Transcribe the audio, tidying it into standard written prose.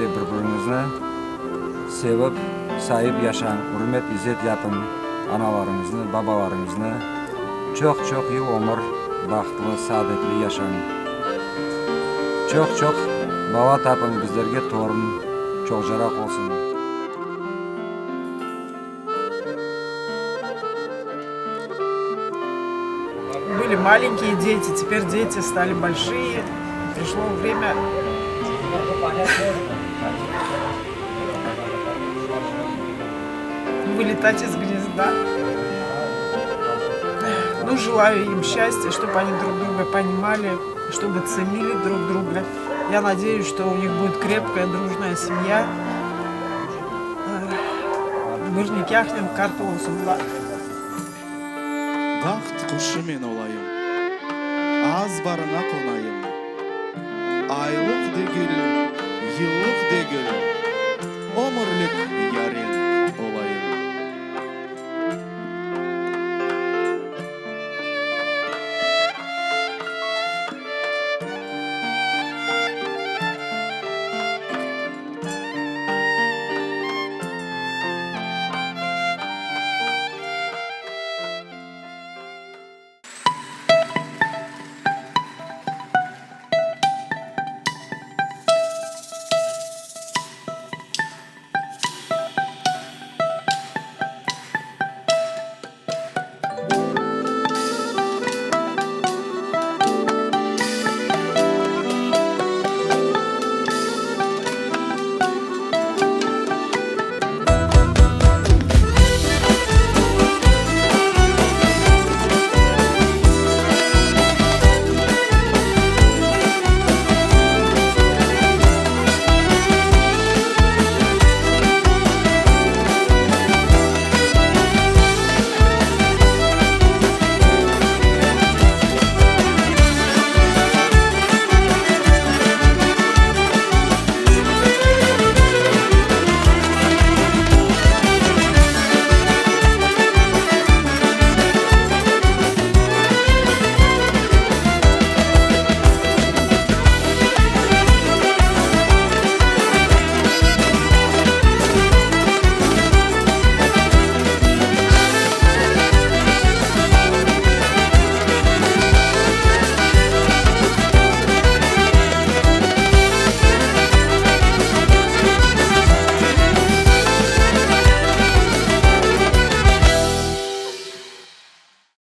ve bir-biriñizni sevip, sayıp yaşañ, ürmet-izzet yapıñ analarıñıznı, babalarıñıznı. Çoq-çoq yıl ömür bahtlı, saadetli yaşañ. Çoq-çoq bala tapıñ, bizlerge torun, çoqcaraq olsun. Были маленькие дети, теперь дети стали большие. Пришло время вылетать из гнезда. Ну, желаю им счастья, чтобы они друг друга понимали, чтобы ценили друг друга. Я надеюсь, что у них будет крепкая, дружная семья. Bir nikâhnen qart olsunlar. Baht quşı men olayım, Azbarıña qonayım. Aylıq degil, yıllıq degil.